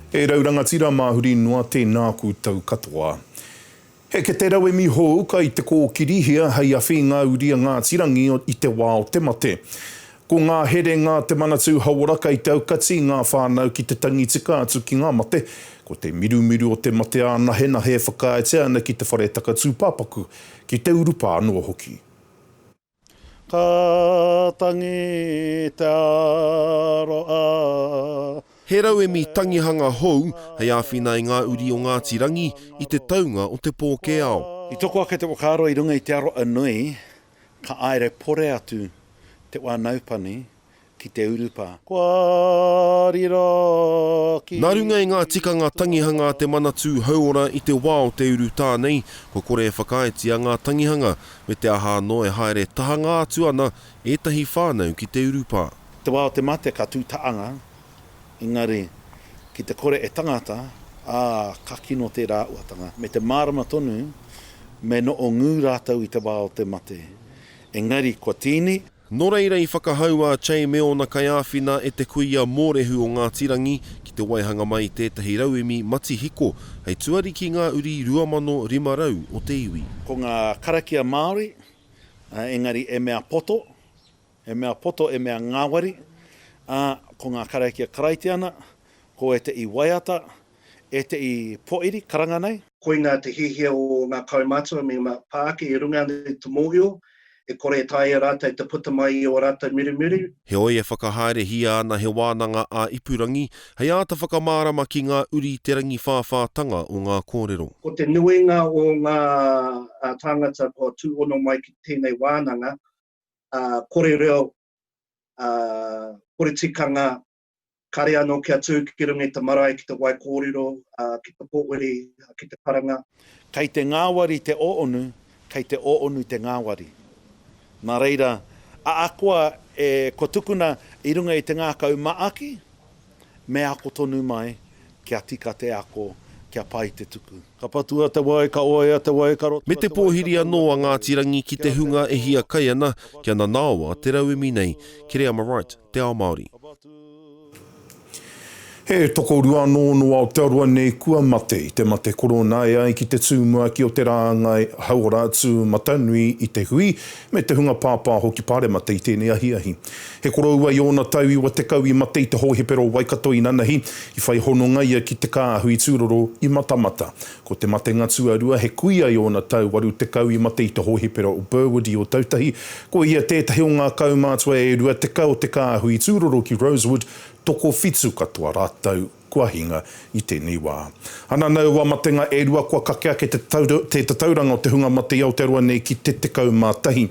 E rau rangatira mā huri noa tēnā koutou katoa. He kete rauemi hou kai te kōkirihia hei awhi ngā uri a Ngāti Rangi i te wā o te mate. Ko ngā herenga a te Manatū Hauora kai te aukati i ngā whānau ki te tangi tika atu ki ngā mate. Ko te mirumiru o te mate ānahenahe e whakaaetia ana ki te whare taka tūpāpaku, ki te urupā anō hoki. Ka tangi te aroha. He rauemi tangihanga hou hei āwhina i ngā uri o Ngāti Rangi i te taunga o te pōkēao. I toko ake te whakaaro i runga i te aroha nui, ka aere pore atu te whānaupani ki te urupā. Kua riro ki Nā runga i ngā tikanga tangihanga a te Manatū Hauora i te wā o te urutā nei, kua kore e whakaaetia ngā tangihanga, me te aha anō e haere tahanga atu ana ētahi whānau ki te urupā. Te wā o te mate ka tū taanga, engari ki te kore e tangata, ā, ka kino tērā uatanga. Me te mārama tonu me noho ngū rātou i te wā o te mate. Engari kua tīni. Nō reira i whakahau a Chey me ōna kaiāwhina e te kuia Mōrehu o Ngāti Rangi ki te waihanga mai i tētahi rauemi matihiko hei tuari ki ngā uri 2,500 o te iwi. Ko ngā karakia Māori, engari e mea poto, e mea poto, e mea ngāwari, ā, ko ngā karakia Karaitiana, ko ētehi waiata, Ētehi poiri, karanga nei. Koinā te hiahia o ngā kaumātua me ngā pāke i runga i te mōhio e kore e taea rātou te puta mai i ō rātou mirimiri. Heoi e whakahaerehia ana he wānanga ā-ipurangi hei āta whakamārama ki ngā uri te rangiwhāwhātanga o ngā kōrero. Ko te nuinga o ngā tāngata kua tūhono mai ki tēnei wānanga, kore reo, kore tikanga, Kare anō kia tū ki runga i te marae ki te waikōrero, ki te pōwhiri, ki te karanga. Kei te ngāwari te ōonu, kei te ōonu te ngāwari. Nā reira, ahakoa e kua tukuna i runga i te ngākau maaki, me ako tonu mai kia tika te ako, kia pai te tuku. Ka patua te wai, ka oea te wai, ka rotua Me te te wai, ka pōhiri anō taua a te Ngāti wai. Rangi ki Kia te hunga te e hiakai ana kia nanaoa te rauemi nei. Kereama Wright, Te Ao Māori. He tokorua anō nō Aotearoa nei kua mate i te mate korona e ai ki te tumuaki o te rāngai hauora tūmatanui i te hui me te hunga pāpāho ki Pāremata i tēnei ahiahi. He koroua i ōna tau 90 i mate i te hōhipera o Waikato inanahi, i whai hononga ia ki te kāhui tūroro i Matamata. Ko te matenga tuarua, he kuia i ōna tau 80 i mate i te hōhipera o Burwood i Ōtautahi. Ko ia tētahi o ngā kaumātua e 20 o te kāhui tūroro ki Rosewood, tokowhitu katoa rātou kua hinga i tēnei wā. Ana nā aua matenga e rua kua kake ake te te tatauranga o te hunga mate i Aotearoa nei ki te 11.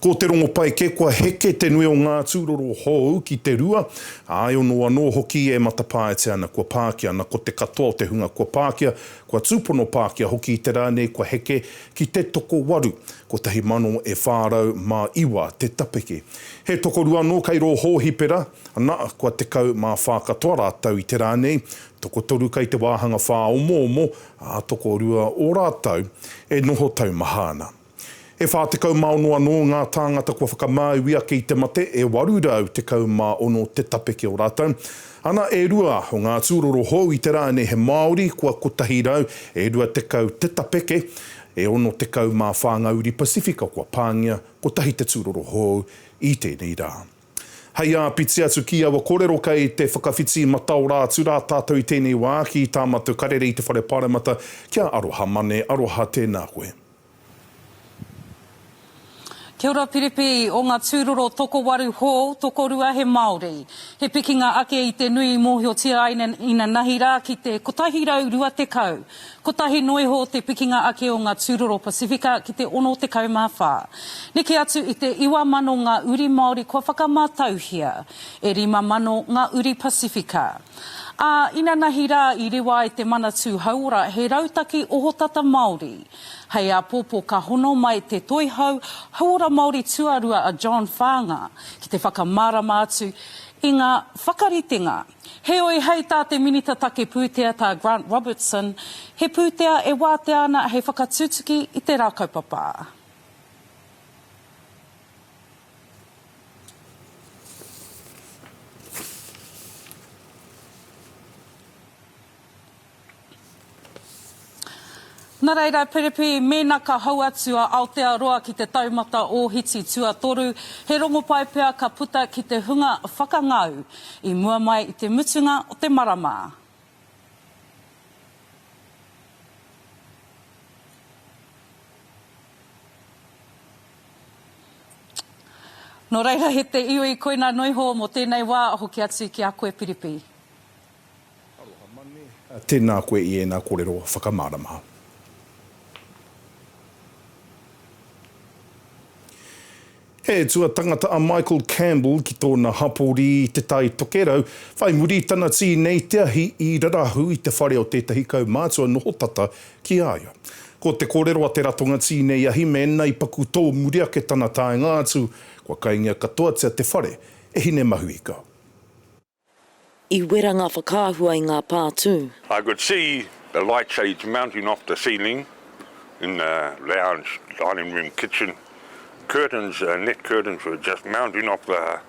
Ko te rongopai kē kua heke te nui o ngā tūroro hou ki te rua, ā, e ono anō hoki e matapāetia ana kua pākia ana ko te katoa o te hunga kua pākia, kua tūpono pākia hoki i te rā nei kua heke ki te tokowaru, kotahi mano e 400 mā iwa te tapeke. He tokorua anō kei rō hōhipera, ana, kua 14 katoa rātou i te rā nei, tokotoru kei te wāhanga whāomoomo, ā, tokorua o rātou e noho taumaha ana. E 46 anō ngā tāngata kua whakamāui ake i te mate, e 816 te tapeke o rātou. Ana, e rua o ngā tūroro hou i te rā nei he Māori, kua 100 e 20 te tapeke, e 64 ngā uri Pasifika kua pāngia, kotahi te tūroro hou i tēnei rā. Hei āpiti atu ki aua korero kei te whakawhiti mataora atu rā tātou i tēnei wā ki tā matou karere i te Whare Pāremata kia aroha mane, aroha tēnā koe. Kia ora Piripi, o nga tūroro tokowaru hou, tokorua he Māori. He pikinga ake i te nui i mōhiotia ai inanahi rā ki te 120. Kotahi noa iho te pikinga ake o nga tūroro Pasifika ki te 64. Neke atu i te 9,000 nga uri Māori kua whakamātauhia. E 5,000 nga uri Pasifika. Ā, inanahi rā i rewa ai te Manatū Hauora he rautaki ohotata Māori. Hei āpōpō ka hono mai te Toihau Hauora Māori Tuarua a John Whaanga ki te whakamārama atu i ngā whakaritenga. Heoi, hei tā te Minita Take Pūtea tā Grant Robertson, he pūtea e wātea ana hei whakatutuki i te rā kaupapa. Na reira, Piripi, mēnā ka hou atu a Aotearoa ki te taumata ōhiti tuatoru, he rongopai pea ka puta ki te hunga whakangau i mua mai i te mutunga o te marama. Nō reira, e te iwi, koinā noiho mō tēnei wā, hoki atu ki a koe Piripi. Aroha Mane, tēnā koe i ēnā kōrero whakamārama. He tuatangata a Michael Campbell ki tōna hapori i Te Tai Tokerau, whai muri i tana tīnei te ahi i rarahu i te whare o tētahi kaumātua noho tata ki a ia. Ko te kōrero a te ratonga tīnei ahi mēnā i paku tōmuri ake tana taenga atu, kua kaingia katoatia te whare e Hinemahuika. I wera ngā whakaahua i ngā pātū. I could see the light shades mounting off the ceiling in the lounge, dining room, kitchen. Curtains, net curtains were just mounting off the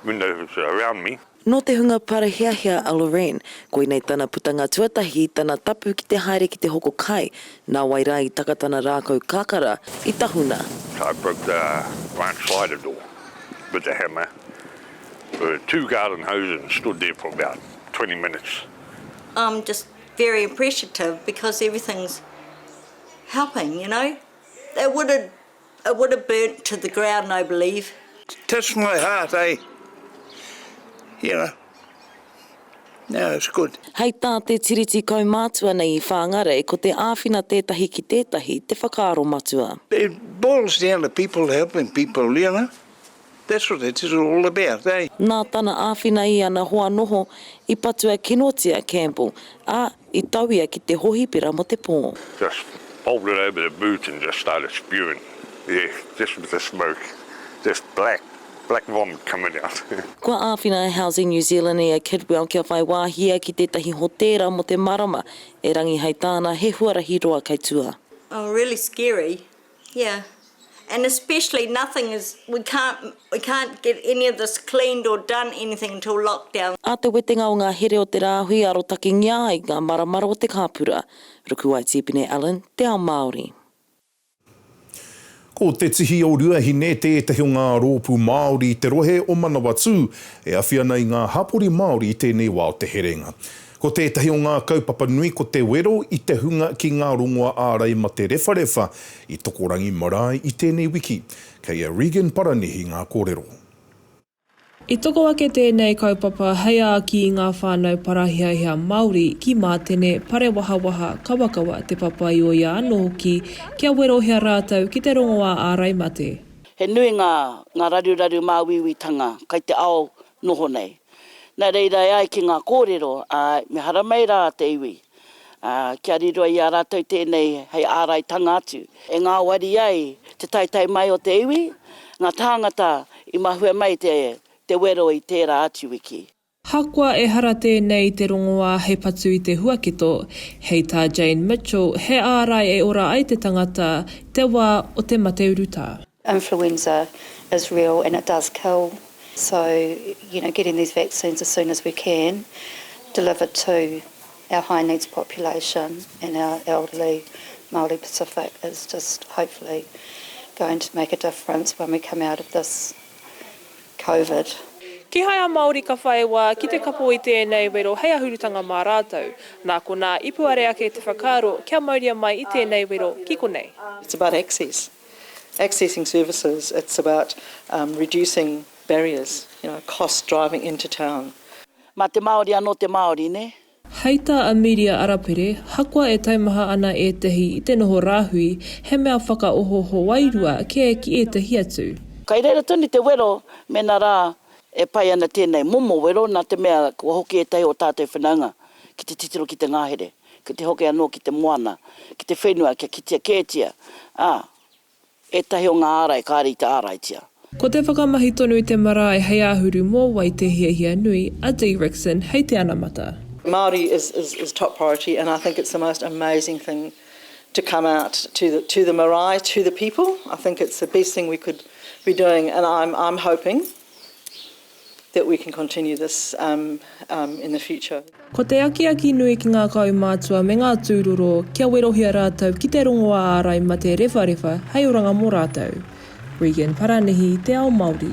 windows around me. Nō te hunga paraheahea a Lorraine, koinei tana putanga tuatahi i tana tapu ki te haere ki te hoko kai, nāwai rā i taka tana rākau kakara i tahuna. So I broke the branch slider door with the hammer with two garden hoses and stood there for about 20 minutes. I'm just very appreciative because everything's helping, you know. It would have, it would have burnt to the ground, I believe. Touched my heart, eh? You know. No, it's good. Hei tā te Tiriti kaumātua nei i Whangarei, ko te āwhina tētahi ki tētahi te whakaaro matua. It boils down to people helping people, you know. That's what it is all about, eh? Nā tana āwhina i ana hoa noho, i patua kinotia Campbell, ā, i tau ia ki te hohipera mō te pō. Just folded over the boot and just started spewing, yeah, just with the smoke, just black, black vomit coming out. Kua āwhina a Housing New Zealand i a Kidwell kia whai wāhi ia ki tētahi hotēra mō te marama, erangi hei tāna he huarahi roa kei tua. Oh, really scary. Yeah and especially nothing is we can't we can't get any of this cleaned or done anything until lockdown. Ā te wetenga o ngā here o te rāhui arotakengia ai ngā maramara o te kāpura. Rukuwai Tīpene Allen, Te Ao Māori. Ko Te Tihi o Ruahine tētahi o ngā rōpū Māori i te rohe o Manawatū e awhi ana i ngā hapori Māori i tēnei wā o te herenga. Ko tētahi o ngā kaupapa nui ko te wero i te hunga ki ngā rongoa ārai mate rewharewha i Tokorangi Marae i tēnei wiki. Kei a Regan Paranihi ngā kōrero. I toko ake tēnei kaupapa hei āki i ngā whānau paraheahea Māori ki Mātene, Parewahawaha, Kawakawa, Te Papaioea anō hoki kia werohia rātou ki te rongoā ārai mate. He nui ngā ngā raruraru māuiuitanga kai te ao noho nei. Nā reira e ai ki ngā kōrero, ā, me haramai rā te iwi, ā, kia riro i a rātou tēnei hei āraitanga atu. E ngāwari ai te taetae mai o te iwi, ngā tāngata i mahue mai te, te wero i tērā atu wiki. Hakoa ehara tēnei i te rongoā hei patu i te huaketo, hei tā Jane Mitchell, he ārai e ora ai te tangata te wā o te mate urutā. Influenza is real and it does kill so you know getting these vaccines as soon as we can delivered to our high needs population and our elderly Māori Pacific is just hopefully going to make a difference when we come out of this Covid. Kīhai a Māori ka whai wā ki te kapo i tēnei wero hei ahurutanga mā rātou. Nā konā i puare ake te whakaaro kia mauria mai i tēnei wero ki konei. It's about access. Accessing services, it's about reducing barriers, you know, cost driving into town. Mā te Māori anō te Māori, nē? Hei tā Amelia Arapere, hakoa e taumaha ana ētahi i te noho rāhui, he mea whakaohooho wairua kē ki ētahi atu. Kai reira tonu te wero mēnā rā e pai ana tēnei momo wero nā te mea kua hoki ētahi o tātou whanaunga ki te titiro ki te ngahere, ki te hoki anō ki te moana, ki te whenua kia kitea kētia, ā, Ētahi o ngā ārai kāre i te āraitia. Ko te whakamahi tonu i te marae hei āhuru mōwai te hiahia nui a Dee Rickson hei te anamata. Māori is is is top priority and I think it's the most amazing thing to come out to the to the marae, to the people. I think it's the best thing we could be doing and I'm I'm hoping. that we can continue this um, um, in the future. Ko te akiaki nui ki ngā kaumātua me ngā tūroro kia werohia rātou ki te rongoā ārai mate rewharewha hei oranga mō rātou. Regan Paranihi, Te Ao Māori.